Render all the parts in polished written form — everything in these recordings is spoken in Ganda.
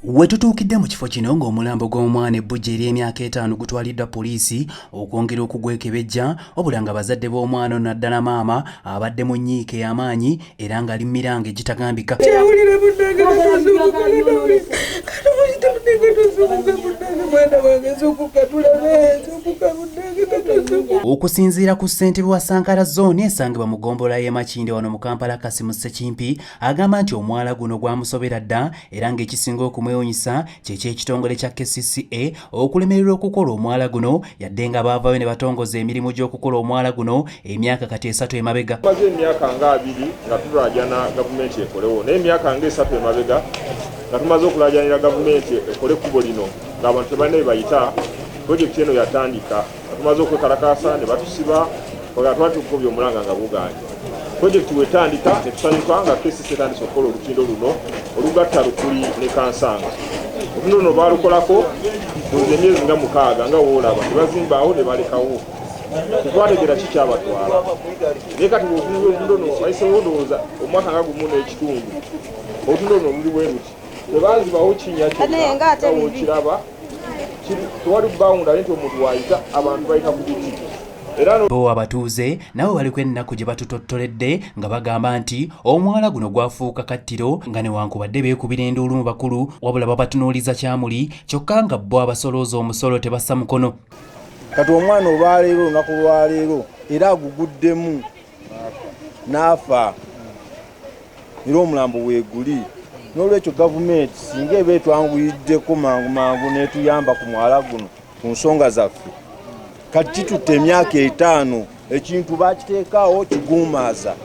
We tutuukidde mu kifo kino ng'omulambo gw'omwana ebbujje ery'emyaka 5 gutwaliddwa poliisi okwongera okugwekebejja, wabula nga bazadde b'omwana ono naddala maama abadde mu nnyiike ey'amaanyi era ng'ali mu miranga egitagambika. Okusinziira ku ssentebe wa Sankara Zone esangibwa mu ggombolola y'e Makindye wano mu Kampala, Kasimu Ssekimpi agamba nti omwala guno gwamusobera dda era ng'ekisinga okumwewunyisa kye ky'ekitongole kya KCCA okulemererwa okukola omwala guno yadde nga baavayo ne batongoza emirimu gy'okukola omwala guno emyaka kati 3 emabega. Tumaze emyaka nga 20 nga tulaajana gavumenti ekolewo, naye emyaka nga 3 emabega nga tumaze okulaajanira gavumenti ekole ekkubo lino ng'abantu tebalina bye bayita, pulojekiti eno yatandika nga tumaze okwekalakaasa ne batusiba nga twali tukukubye omulanga nga bugaanye. Pulojekiti wetandika ne tusanyuka nga KCC etandise okukola olutindo luno olugatta Lukuli ne Kansanga. Olutindo luno baalukolako ndowooza emyezi nga 6 nga woolaba ne bazimbaawo ne balekawo. Tetwategeera ki kyabatwala. Naye kati bw'otunula olutindo luno wayiseewo ndowooza omwaka nga 1 n'ekitundu. Olutindo luno luli bwe luti. Tebazibawo kinnya kyonna nga w'okiraba. Tewali bawunda nti omuntu waayita abantu bayita ku biti. Bo abatuuze nabo baliko ennaku gye batutottoledde nga bagamba nti omwala guno gwafuuka kattiro nga newankubadde beekubira enduulu mu bakulu wabula babatunuuliza kyamuli kyokka nga bo abasolooza omusolo tebassa mukono. Kati omwana olwaleero olunaku lwaleero era aguguddemu n'afa era omulambo weeguli. N'olwekyo gavumenti singa eba etwanguyiddeko mangu mangu n'etuyamba ku mwala guno ku nsonga zaffe. Kati kitutte emyaka 5 ekintu bakiteekaawo kiguumaaza.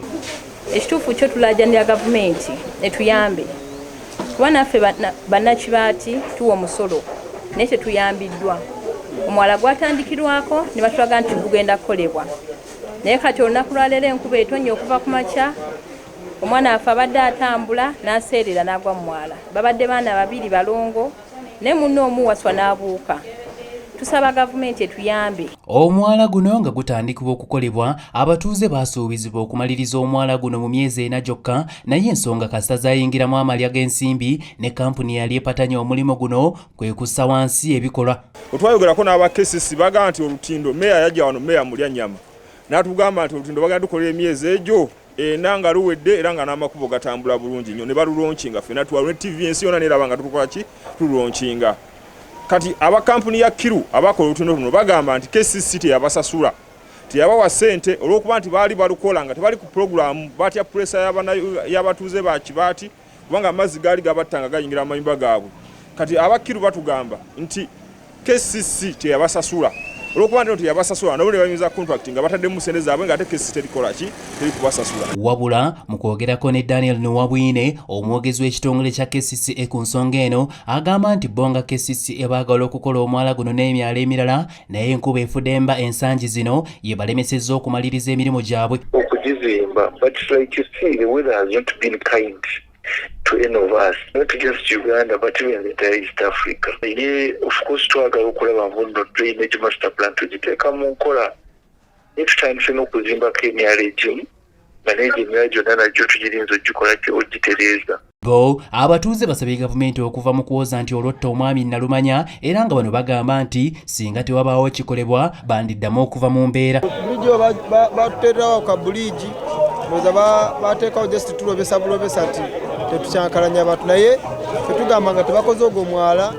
Ekituufu kyo tulaajanira gavumenti etuyambe kuba naffe bannakibaati tuwa omusolo naye tetuyambiddwa. Omwala gwatandikirwako ne batulaga nti gugenda kukolebwa naye kati olunaku lwaleero enkuba etonnya okuva ku makya omwana waffe abadde atambula n'aseerera n'agwa mu mwala. Babadde baana 2 balongo naye munno omu waswa n'abuuka. Tusaba gavumenti etuyambe. Omwala guno nga gutandikibwa okukolebwa, abatuuze baasuubizibwa okumaliriza omwala guno mu myezi 4 gyokka, naye ensonga kasita zaayingiramu amalya g'ensimbi ne kampuni eyali epatanya omulimu guno kwe kussa wansi ebikolwa. Otwayogerako n'aba KCC bagamba nti olutindo meeya yajja wano, meeya Mulyannyama n'atugamba nti olutindo bagenda tukolera emyezi egyo 4 nga luwedde era nga n'amakubo gatambula bulungi nnyo ne balulonkinga ffenna twalwo ne TV ensi yonna n'eraba nga tukola ki tululonkinga. Kati aba kampuni ya Kiru abakola olutindo luno bagamba nti KCC teyabasasula, teyabawa ssente olw'okuba nti baali balukola nga tebali ku pulogulaamu, batya puleesa y'abatuuze ba Kibaati kubanga amazzi gaali gabatta nga gayingira amayumba gaabwe. Kati aba Kiru batugamba nti KCC teyabasasula olw'okuba nti teyabasasula nabo ne bayinza contract nga bataddemu ssente zaabwe ng'ate KCC terikola ki teri kubasasula. Wabula mu kwogerako ne Daniel Nuwabwine omwogezi w'ekitongole kya KCCA ku nsonga eno agamba nti bo nga KCCA baagala okukola omwala guno n'emyalo emirala naye enkuba efudemba ensangi zino ye balemesezza okumaliriza emirimu gyabwe. Okugizimba, but like you see, the weather has not been kind to any of us, not just Uganda but even the entire East Africa. Ye of course twagala okulaba mbuno drainage master plan tugiteeka mu nkola naye tutandise n'okuzimbako emyalo egimu nga n'egyo emyalo gyonna nagyo tugirinza ogikola ki ogitereeza. Bo abatuuze basabye gavumenti okuva mu kuwoza nti olwotta omwami Nalumanya era nga bano bagamba nti singa tewabaawo kikolebwa bandiddamu okuva mu mbeera. Bulijjo batuteerawo ka buliigi ndowooza bateekawo just tulobesa bulobesa nti tetukyankalanya abantu naye tetugamba nga tebakoze ogwo mwala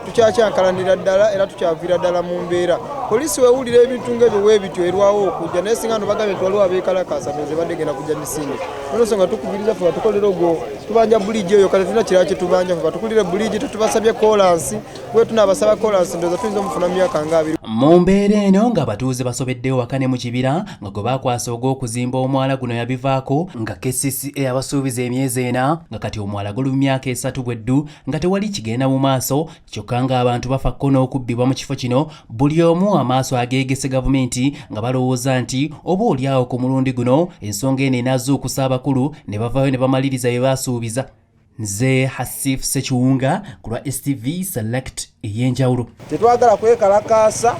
tukyakyankalanira ddala era tukyaviira ddala mu mbeera. Poliisi wewulira ebintu ng'ebyo weebityo erwawo okujja naye singa no bagambye nti waliwo abeekalakaasa ndowooza ebadde egenda kujja misinde. Nolwensonga tukubiriza ffe batukolere ogwo tubanja buliigi eyo kale tulina kirala kye tubanja ffe batukulire buliigi tetubasabye koolansi bwe tunaabasaba koolansi ndowooza tuyinza omufuna mu myaka nga 20. Mu mbeera eno ng'abatuuze basobeddewo waka ne mu kibira nga gwe baakwasa ogw'okuzimba omwala guno yabivaako nga KCCA abasuubiza emyezi 4 nga kati omwala guli mu myaka 3 bweddu nga tewali kigenda mu maaso kyokka ng'abantu bafa ko n'okubbibwa mu kifo kino buli omu amaaso ageegese gavumenti nga balowooza nti oba oli awo ku mulundi guno ensonga eno enaazuukusa abakulu ne bavaayo ne bamaliriza bye baasuubiza. Nze Hasif Ssekiwunga ku lwa STV Select ey'enjawulo. Tetwagala kwekalakaasa.